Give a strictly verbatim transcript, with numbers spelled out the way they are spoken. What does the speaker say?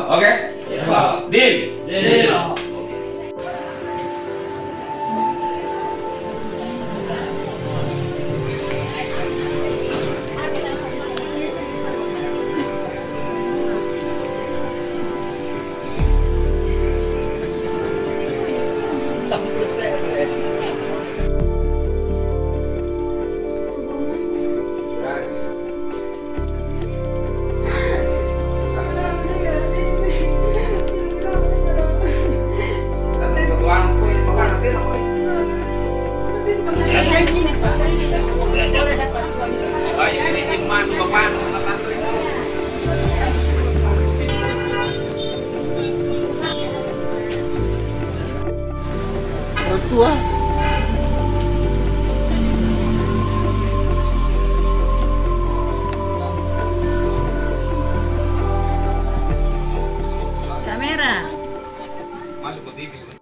Oke? Iya, Pak. Deal? Deal. Orang tua. Kamera. Masuk ke T V sebentar.